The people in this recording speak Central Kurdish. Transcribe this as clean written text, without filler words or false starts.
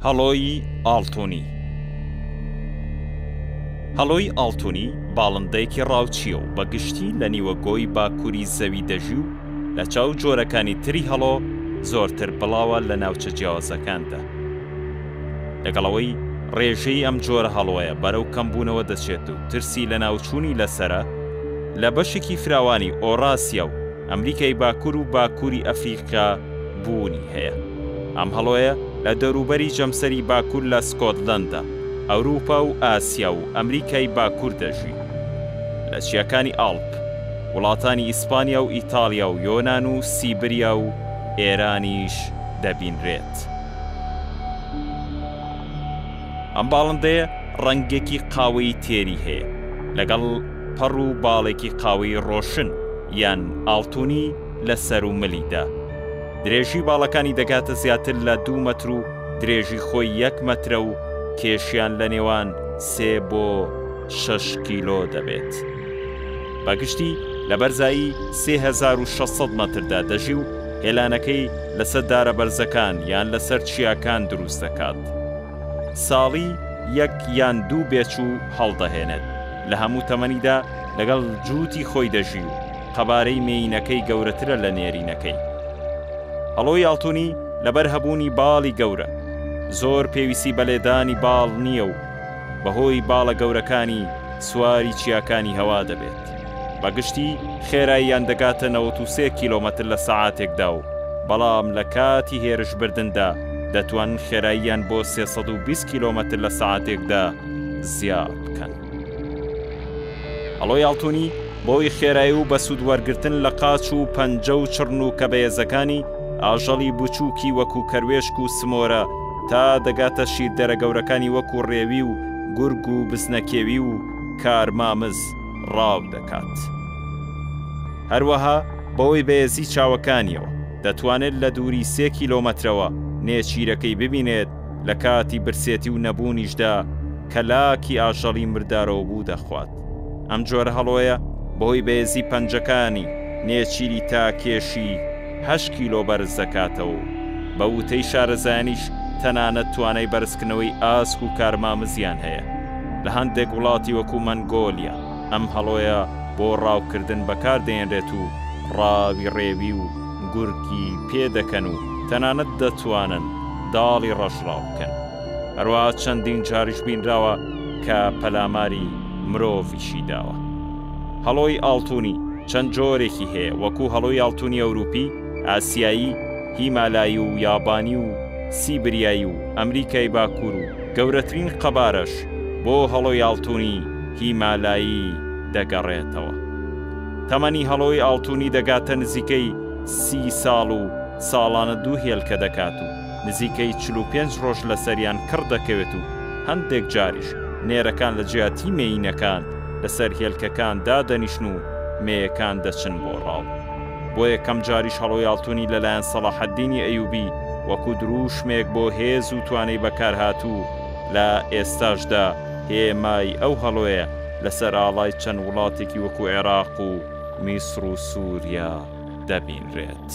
هەڵۆی ئاڵتونی هەڵۆی ئاڵتونی باڵندەیەکی ڕاوچییە و بە گشتی لە نیوەگۆی باکووری زەوی دەژی و لە چاو جۆرەکانی تری هەڵۆ زۆرتر بڵاوە لە ناوچە جیاوازەکاندا. لەگەڵ ئەوەی ڕێژەی ئەم جۆرە هەڵۆیە بەرەو کەمبوونەوە دەچێت و ترسی لەناوچوونی لەسەرە، لە بەشێکی فراوانی ئۆراسیا و ئەمریکای باکوور و باکووری ئەفریقا بوونی هەیە. ئەم هەڵۆیە لە دەوروبەری جەمسەری باکوور لە سکۆتلەندا، ئەوروپا و ئاسیا و ئەمریکای باکوور دەژی. لە چیاکانی ئاڵپ، وڵاتانی ئیسپانیا و ئیتاڵیا و یۆنان و سیبریا و ئێرانیش دەبینرێت. ئەم باڵندەیە ڕەنگێکی قاوەیی تێری هەیە لەگەڵ پەڕ و باڵێکی قاوەیی ڕۆشن یان ئاڵتونی لە سەر و ملیدا. درێژی باڵەکانی دەگاتە زیاتر لە دوو مەتر و درێژی خۆی یەک مەترە و کێشیان لە نێوان سێ بۆ شەش کیلۆ دەبێت. بە گشتی لە بەرزایی 3600 مەتردا دەژی و هێلانەکەی لەسەر دارە بەرزەکان یان لەسەر چیاکان دروست دەکات. ساڵی یەک یان دوو بێچوو هەڵدەهێنێت. لە هەموو تەمەنیدا لەگەڵ جووتی خۆی دەژی و قەبارەی مێینەکەی گەورەترە لە نێرینەکەی. هەڵۆی ئاڵتونی لەبەر هەبوونی باڵی گەورە، زۆر پێویستی بە لێدانی باڵ نییە و بەهۆی باڵە گەورەکانی سواری چیاکانی هەوا دەبێت. بە گشتی خێراییان دەگاتە 93 کیلۆمەتر لە سەعاتێکدا و بەڵام لە کاتی هێرشبردندا دەتوانن خێراییان بۆ 320 کیلۆمەتر لە سەعاتێکدا زیاد بکەن. هەڵۆی ئاڵتونی بەهۆی خێرایی و بەسوود وەرگرتن لە قاچ و پەنجە و چڕنووکە بەهێزەکانی، ئاژەڵی بچووکی وەکو کەروێشک و سمۆرە تا دەگاتە شیردەرە گەورەکانی وەکو ڕێوی و گورگ و بزنەکێوی و کارمامز ڕاو دەکات. هەروەها بەهۆی بەهێزی چاوەکانیەوە دەتوانێت لە دووری سێ کیلۆمەترەوە نێچیرەکەی ببینێت، لە کاتی برسێتی و نەبوونیشدا کەلاکی ئاژەڵی مردارەوەبوو دەخوات. ئەم جۆرە هەڵۆیە بەهۆی بەهێزی پەنجەکانی، نێچیری تا کێشی هەشت کیلۆ بەرز دەکاتەوە و بە وتەی شارەزایانیش تەنانەت توانای بەرزکردنەوەی ئاسک و کارمامزیان هەیە. لە هەندێک وڵاتی وەکو مەنگۆلیا ئەم هەڵۆیە بۆ ڕاوکردن بەکار دەهێنرێت و ڕاوی ڕێوی و گورگی پێ دەکەن و تەنانەت دەتوانن داڵی ڕەش ڕاو بکەن. هەروەها چەندین جاریش بینراوە کە پەلاماری مرۆڤیشی داوە. هەڵۆی ئاڵتونی چەند جۆرێکی هەیە وەکو هەڵۆی ئاڵتونی ئەوروپی، ئاسیایی، هیمالایی و یابانی و سیبریایی و ئەمریکای باکوور و گەورەترین قەبارەش بۆ هەڵۆی ئاڵتونی هیمالایی دەگەڕێتەوە. تەمەنی هەڵۆی ئاڵتونی دەگاتە نزیکەی سی ساڵ و ساڵانە دوو هێلکە دەکات و نزیکەی 45 ڕۆژ لەسەریان کڕ دەکەوێت و هەندێک جاریش نێرەکان لە جیاتی مێینەکان لەسەر هێلکەکان دادەنیشن و مێیەکان دەچن بۆ ڕاو. بۆ یەکەم جاریش هەڵۆی ئاڵتونی لەلایەن سەڵاحەدینی ئەیوبی وەکو درووشمێک بۆ هێز و توانەی بەکارهاتوو لە ئێستاشدا هێمای ئەو هەڵۆیە لەسەر ئاڵای چەند وڵاتێکی وەکو عێراق و میسڕ و سوریا دەبینرێت.